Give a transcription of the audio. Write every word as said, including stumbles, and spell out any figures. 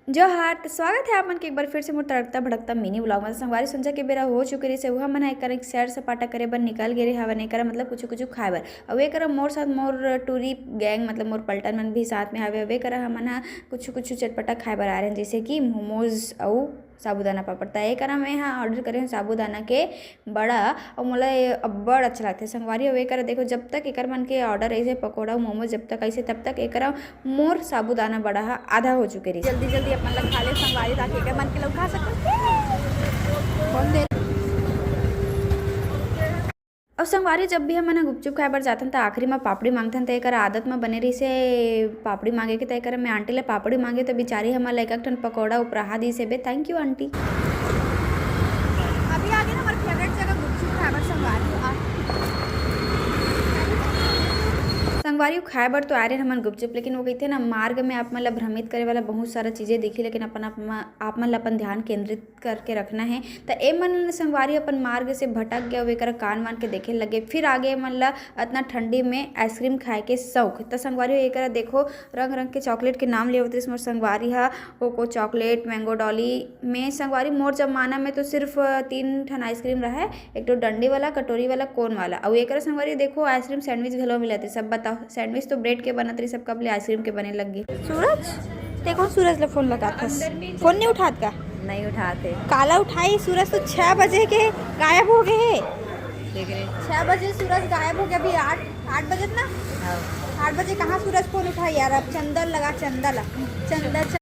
जोहार, त स्वागत है आप मन के एक बार फिर से मोर तड़कता भड़कता mini vlog में। संगवारी, संझा के बेरा हो चुके रहिस हे, उहा मन ह एकर एक सैर सपाटा करे बर निकल गे रहे हवन, एकर मतलब कुछु कुछु खाए बर। अउ एकर मोर साथ मोर टूरी gang, मतलब मोर पलटन मन भी साथ में हवे। अउ एकर हमन ह कुछु कुछु चटपटा खाए बर आ रहे हैं, जैसे कि मोमोज अउ साबूदाना पापड़। त एकर मैं ह order करे हूँ साबूदाना के बड़ा, अउ मोला ये अब्बड़ अच्छा लगथे संगवारी। अउ एकर देखो, जब तक एकर मन के order अइसे, पकौड़ा अउ मोमोज जब तक अइसे, तब तक एकर मोर साबूदाना बड़ा ह आधा हो चुके रहिस। जल्दी जल्दी अपन ला खा ले संगवारी, ताकि एकर मन के लोग खा सकन। कौन दे? अउ संगवारी, जब भी हमन ह गुपचुप खाए बर जाथन, त आखिरी म पापड़ी मांगथन, त एकर आदत म बने रहिस हे पापड़ी मांगे के। त एकर मैं आंटी ले पापड़ी मांगे, त बिचारी हमर लइका एक ठन पकौड़ा उपराहा दिस हेबे। Thank you aunty. अभी आगे ना हमर favourite जगह गुपचुप खाए बर संगवारी आ। संगवारी खाए बर तो आ रहे हमन गुपचुप, लेकिन वो कहिथे ना, मार्ग में आप मन ला भ्रमित करे वाला बहुत सारा चीजें दिखी, लेकिन अपन आप म-, आप मन ला अपन ध्यान केंद्रित करके रखना है। त ए मन संगवारी अपन मार्ग से भटक गए, अउ एकर कान वान के देखे लगे। फिर आगे ए मन ला अतना ठंडी में आइसक्रीम खाए के शौक। त संगवारी हो, एकर देखो, रंग रंग के चॉकलेट के नाम लेवत रहिस मोर संगवारी हा, कोको चॉकलेट, मैंगो डॉली। में संगवारी, मोर जमाना में तो सिर्फ तीन ठन आइसक्रीम रहे, एक तो डंडी वाला, कटोरी वाला, कोन वाला। अउ एकर संगवारी देखो, आइसक्रीम सैंडविच घलो मिलत रहिस। सब बताओ, सैंडविच तो ब्रेड के बनत रहिस, सब कब ले आइसक्रीम के बने लग गे। सूरज, ते कौन सूरज ला फोन लगाथस? फोन नहीं उठात का? नहीं उठाते। काला उठाई, सूरज तो छह बजे के गायब हो गए हे। देख रहे। छह बजे सूरज गायब हो गया, अभी आठ, आठ बजे ना? हाँ। आठ बजे कहाँ सूरज फोन उठाई यार? अब चंदन लगा, चंदन लगा, चंदन।